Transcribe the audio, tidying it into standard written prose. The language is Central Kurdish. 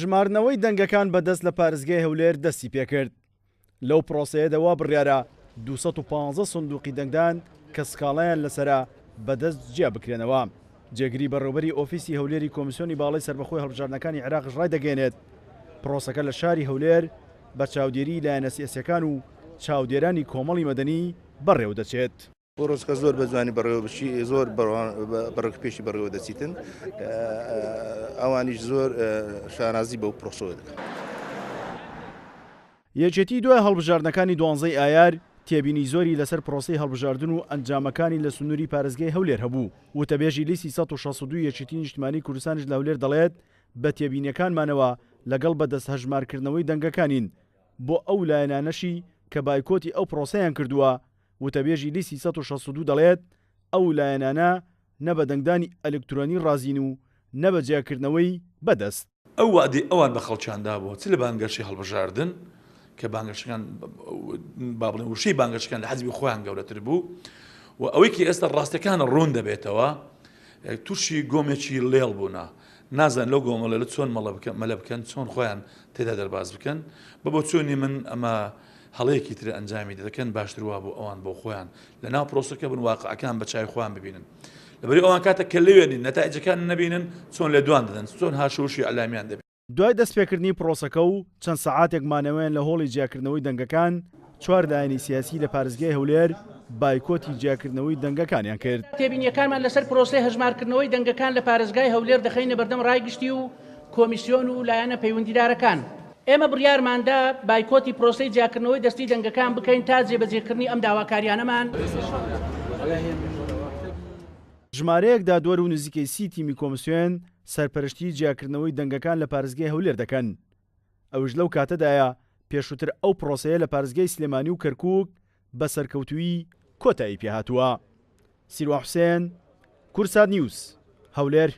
ژماردنەوەی دەنگەکان بە دەست لە پارێزگای هەولێر دەستی پێکرد. لەو پرۆسەیەدا وا بڕیارە 215 سندوقی دەنگدان کە سکاڵایان لەسەرە بە دەست جیا بکرێنەوە. جێگری بەڕێوبەری ئۆفیسی هەولێری کۆمیسیۆنی باڵای سەربەخۆی هەڵبژاردنەکانی عێراقش ڕایدەگەیەنێت، پرۆسەکە لە شاری هەولێر بە چاودێریی لایەنە سیاسییەکان و چاودێرانی کۆمەڵی مەدەنی بەڕێوەدەچێت. پرۆسەکە زۆر بە جوانی بەڕێوە بچی زۆر بەڕێک پێشی بەڕێوە دەچیتن ئەوانیش زۆر شانازی بەو پرۆسەوە دەکەن. یەکێتی دوای هەڵبژاردنەکانی دوانزەی ئایار تێبینی زۆری لەسەر پرۆسەی هەڵبژاردن و ئەنجامەکانی لە سنووری پارێزگای هەولێر هەبوو، وتەبێژی لیستی 162 یەکێتی نیشتمانی کوردستانیش لە هەولێر دەڵێت، بە تێبینیەکانمانەوە لەگەڵ بەدەست هەژمارکردنەوەی دەنگەکانین، بۆ ئەو لایەنانەشی کە بایکۆتی ئەو پرۆسەیان کردووە، وتەبێژی لیستی 162 دەڵێت، ئەو لایەنانە نە بە دەنگدانی ئەلکترۆنی ڕازین و نە بە جیاکردنەوەی بە دەست. ئەو وەعدەی ئەوان بە خەڵکیان دابوو چ لە بانگەشەی هەڵبژاردن کە بانگەشەکان با بڵێن وشەی بانگەشەکان لە حەزبی خۆیان گەورەتر بوو و ئەوەی کە ئێستا ڕاستەکان ڕوون دەبێتەوە تووشی گۆمێکی لێڵ بوونە نازان لەو گۆمەڵە لە چۆن مەڵە بکەن مەلە بکەن چۆن خۆیان تێدا دەرباز بکەن بە بۆچوونی من ئەمە هەڵەیەکی تر ئەنجامی دەکەن باشتر وابوو ئەوان بۆ خۆیان لە ناو پرۆسەکە بن واقعەکان بە چاوی خۆیان ببینن لەبەری ئەوان کاتە کە لەوێنین نەتایجەکان نەبینن چۆن لێدوان دەدەن چۆن هاشوشی ئەلامیان دەبێت. دوای دەستپێکردنی پرۆسەکە و چەند سەعاتێک مانەوەیان لە هۆڵی جیاکردنەوەی دەنگەکان، چوار لایەنی سیاسی لە پارێزگای هەولێر بایکۆتی جیاکردنەوەی دەنگەکانیان کرد. تێبینییەکانمان لەسەر پرۆسەی هەژمارکردنەوەی دەنگەکان لە پارێزگای هەولێر دەخەینە بەردەم ڕای گشتی و کۆمیسیۆن و لایەنە پەیوەندیدارەکان. ئێمە بڕیارماندا بایکۆتی پرۆسەی جیاکردنەوەی دەستی دەنگەکان بکەین تا جێبەجێکردنی ئەم داواکاریانەمان. ژمارەیەک دادوەر و نزیکەی 30 تیمی کۆمسیۆن سەرپەرشتیی جیاکردنەوەی دەنگەکان لە پارێزگای هەولێر دەکەن. ئەویش لەو کاتەدایە پێشووتر ئەو پرۆسەیە لە پارێزگای سلێمانی و کەرکووک بە سەرکەوتوویی کۆتایی پێهاتووە. سیروان حوسێن، کوردسات نیوز، هەولێر.